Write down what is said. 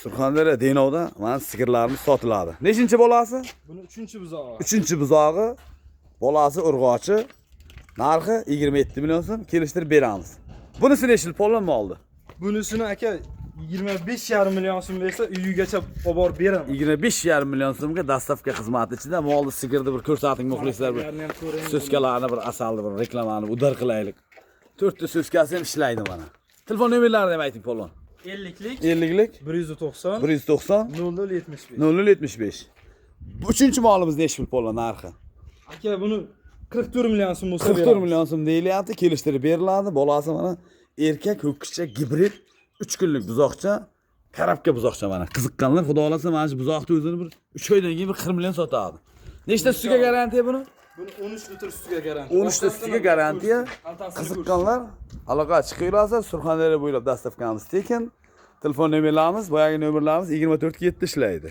Surxondaryo, Denovda mana sigirlarimiz sotiladi. Nechinchi bolasi? Buni uchinchi buzog'i. Uchinchi buzog'i, bolasi urg'ochi. Narxi 27 million so'm, kelishtirib beramiz. Bunisi nechi yil, polvon, moldi? Bunisini, aka, 25,5 million so'm bersa, uyigacha olib borib beraman. 25,5 million so'mga доставка xizmati ichida molni, sigirni bir ko'rsating, muxlislar, bir Ularni ham ko'ring. Соска larni bir, asalni bir reklamani удар qilaylik. To'rtta соска si ham ishlaydi mana. Telefon nomerlarini ham ayting, polvon. 50lik 50lik 190 190 0075. 0075. Bu uchinchi molimiz nechi pul, polvon, narxi? Aka, buni 44 million so'm bo'lsa 44 beramiz. Million so'm deyilyapti, kelishtirib beriladi. Bolasi mana erkak ho'kizcha gibrid, 3 kunlik buzoqcha, коробка buzoqcha mana. Qiziqqanlar, xudo xohlasa, mana shu buzoqni o'zini bir 3 oydan keyin bir 40 million sotadi. Nechta sutiga garantiya buni? Buni 13 litr sutiga garantiya. 13 ta sutiga garantiya. Qiziqqanlar aloqa chiqaverasiz. Surxondaryo bo'ylab доставка miz tekin. Telefon nomerlarimiz, boyagi nomerlarimiz 24 ga 7 ishlaydi.